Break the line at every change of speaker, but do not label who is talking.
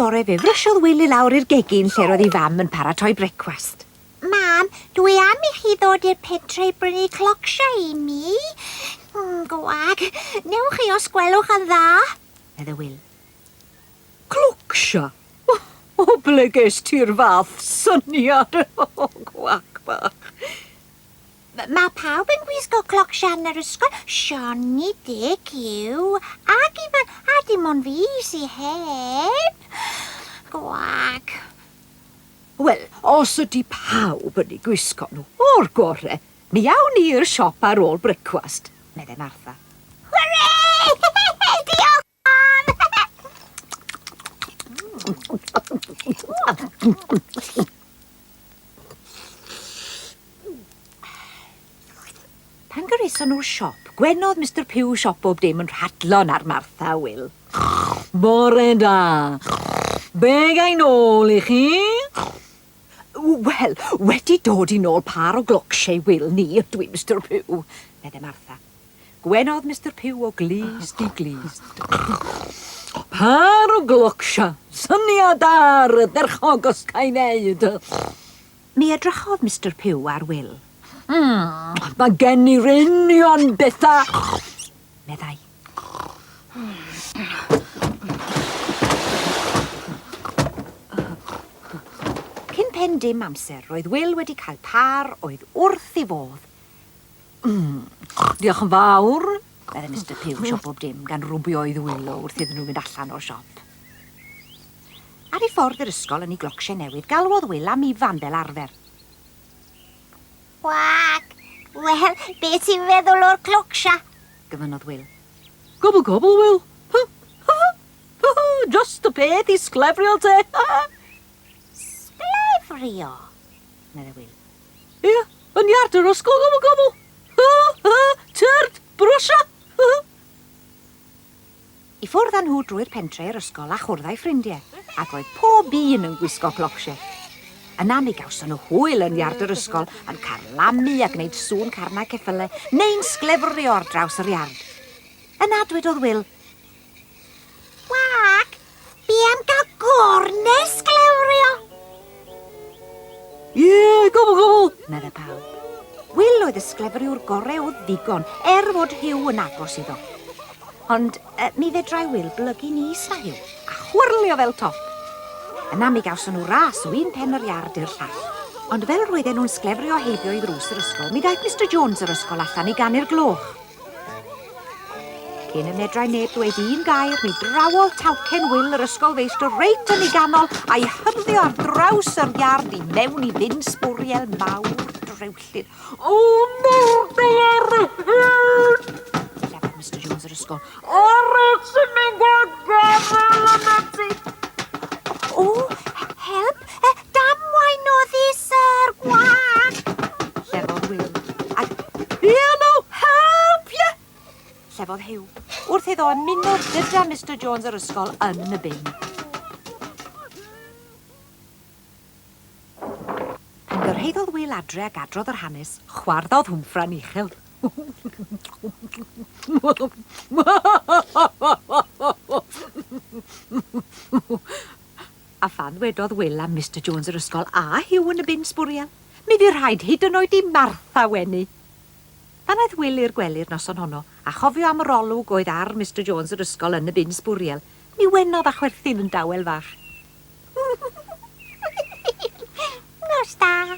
bore fe frysiodd Wil i lawr i'r gegin lle roedd ei fam yn paratoi brecwast.
Mam, dwi am i chi ddod i'r pentre i brynu clocsiau i mi. Gwag, newch chi os gwelwch yn dda?
medde Wil. Clocsia? O, ble ges ti'r fath syniad? O, gwag bach.
Mae pawb yn gwisgo clocsiau yn yr ysgol, Sioni, Dic, Huw ac Ifan, a dim ond fi sy heb. Gwag.
Wel, os ydy pawb yn eu gwisgo nhw, o'r gore, mi awn ni i'r siop ar ôl brecwast, medde Martha.
Hwrê! Diolch, Mam!
Pan gyraeson nhw'r siop, gwenodd Mister Pugh siop bob dim yn rhadlon ar Martha a Wil. Bore da! Be ga i nôl i chi? Wel, wedi dod i nôl pâr o glocsiau Wil ni ydw i, Mister Pugh, medde Martha. Gwenodd Mister Pugh o glust i glust. Pâr o glocsia! Syniad da ardderchog os ca i wneud! Mi edrychodd Mister Pugh ar Wil. Mm, mae gen i'r union betha, meddai. Cyn pen dim amser, roedd Wil wedi cael pâr oedd wrth ei fodd. Mm, diolch yn fawr, meddai Mister Pugh, siop bob dim, gan rwbio'i ddwylo wrth iddyn nhw fynd allan o'r siop. Ar ei ffordd i'r ysgol yn ei glocsiau newydd, galwodd Wil am Ifan fel arfer.
Wag! Wel, be ti'n feddwl o'r clocsia?
gofynnodd Wil. Gobl gobl, Wil! Hy! Hy! Hy! Hy! Just y peth i sglefrio te!
Sglefrio?
medde Wil. Ia, yn iard yr ysgol, gobl gobl! Hy! Hy! Tyrd! Brysia! Hy! I ffwrdd â nhw drwy'r pentre i'r ysgol a chwrdd â'u ffrindiau, ac roedd pob un yn gwisgo clocsiau. Yna mi gawson nhw hwyl yn iard yr ysgol, yn carlamu a gwneud sŵn carnau ceffylau, neu'n sglefrio ar draws yr iard. Yna dwedodd Wil,
Wag, be am gael gornest sglefrio?
Ie, gobl, gobl, medde pawb. Wil oedd y sglefriwr gore o ddigon, er fod Huw yn agos iddo. Ond uh, mi fedrai Wil blygu'n is na Huw, a chwyrlio fel top. Yna mi gawson nhw ras o un pen yr iard i'r llall. Ond fel roedden nhw'n sglefrio heibio i ddrws yr ysgol, mi ddaeth Mister Jones yr ysgol allan i ganu'r gloch. Cyn y medrai neb ddweud un gair, mi drawodd talcen Wil yr ysgolfeistr reit yn ei ganol a'i hyrddio ar draws yr iard i mewn i fin sbwriel mawr drewllyd. O, mordor! Llefodd Mister Jones yr ysgol. O'r sy'n mynd gwael yn y tŷ!
O, help! Damwain oedd hi, syr, gwag!
Llefodd Wil. Ac, Ie, no, help, ie! Llefodd Huw, wrth iddo ymuno gyda Mister Jones yr ysgol yn y bin. Pan gyrhaeddodd Wil adre ac adrodd yr hanes, chwarddodd Hwmffra'n uchel. A phan wedodd Wil am Mister Jones yr ysgol a Huw yn y bin sbwriel, mi fu rhaid hyd yn oed i Martha wenu. Pan aeth Wil i'r gwely'r noson honno, a chofio am yr olwg oedd ar Mister Jones yr ysgol yn y bin sbwriel, mi wenodd a chwerthin yn dawel fach.
Nos da.